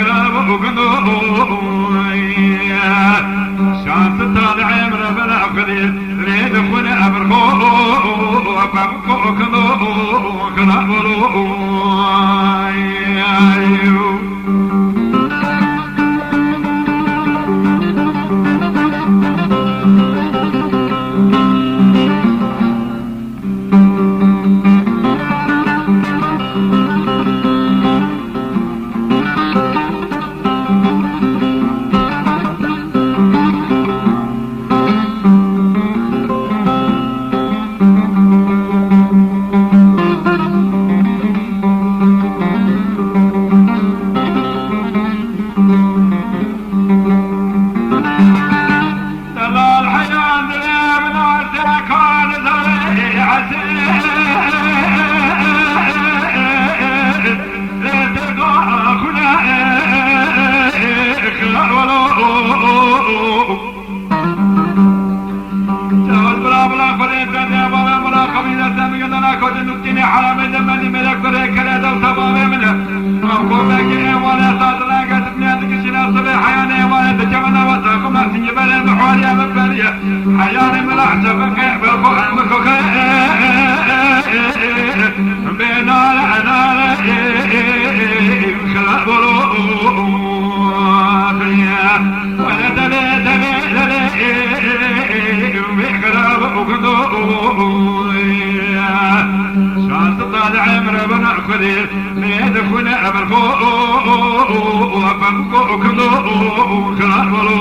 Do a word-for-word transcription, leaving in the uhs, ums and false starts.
xirab û gundoy. Şans tal emre bela xwedê, rê dixwine emirxo, pemko kilo, xirab û. Delal heyan dilê min ase kan zerê esê. Lê te da xune xira welo. Cevaz bira bira xwedê te dê bala bira xemîne te mi gindana kote nuktînê heramê de mendî melek birê kere dew tevavê min e. Ew komekê êwale sazilenge dibne dikişîne sibê heyanê êwale dikevine wesa xwe mersîngi berê mihwariye min beriye. Heyanê min a çefikê bi xwe em bikoke. Bê nale nale xira bolo. Wele dele dele dele. Wê xira bo gundo. Şans da emre bana xwedê. Mê dixwine emirxo. Bemko kundo. Xira bolo.